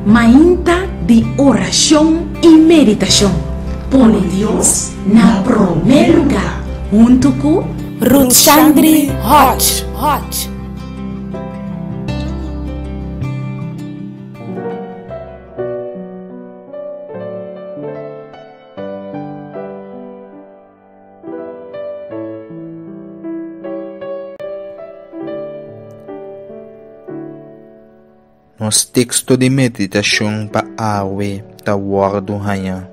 Mainta di orashon i meditashon. Pone Dios na promé lugá huntu ku Ruthshandri Hodge. Nos teksto di meditashon pa awe ta wòrdu haña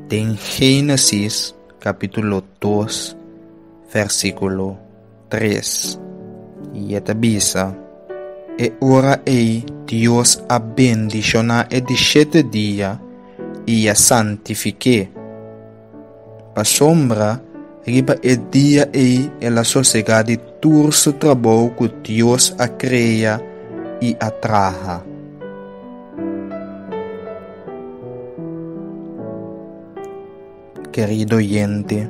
den Génesis kapítulo 2 versíkulo 3 i e ta bisa, E ora ei Dios a bendishoná e di shete dia i a santifik'é. Pasobra riba e dia ei el a sosegá di tur su trabou ku Dios a krea i a traha. Kerido oyente,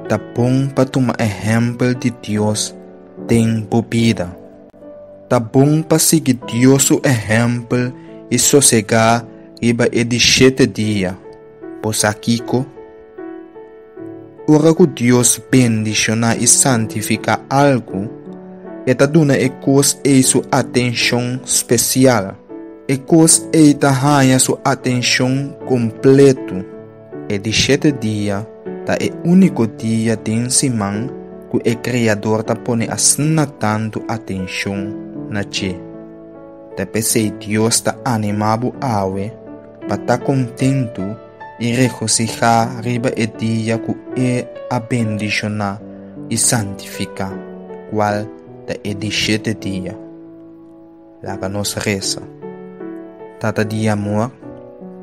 ta bon pa tuma ehèmpel di Dios den bo bida. Ta bon pa sigui Dios su ehèmpel i sosegá riba e di shete dia. Bo sa kiko? Ora ku Dios bendishoná i santifiká algu, e ta duna e kos ei su atenshon spesial. E kos ei ta haña su atenshon kompletu. E di shete dia ta e úniko dia den siman ku e Kreador ta pone asina tantu atenshon na dje. Ta p'esei Dios ta animá bo awe pa ta kontentu i regosihá riba e dia ku e a bendishoná i santifiká, kual ta e di shete dia. Laga nos resa. Tata di amor,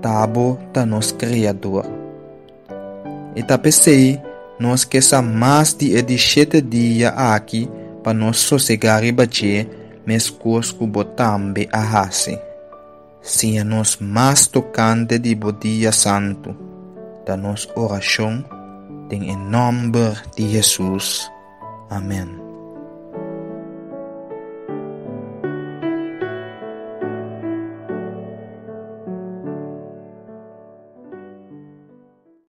ta bo ta nos Kreador. I ta p'esei nos ke sa mas di e di shete dia aki pa nos sosegá riba dje meskos ku bo tambe a hasi. Siña nos mas tokante di bo dia santu, ta nos orashon den e nòmber di Hesus. Amèn.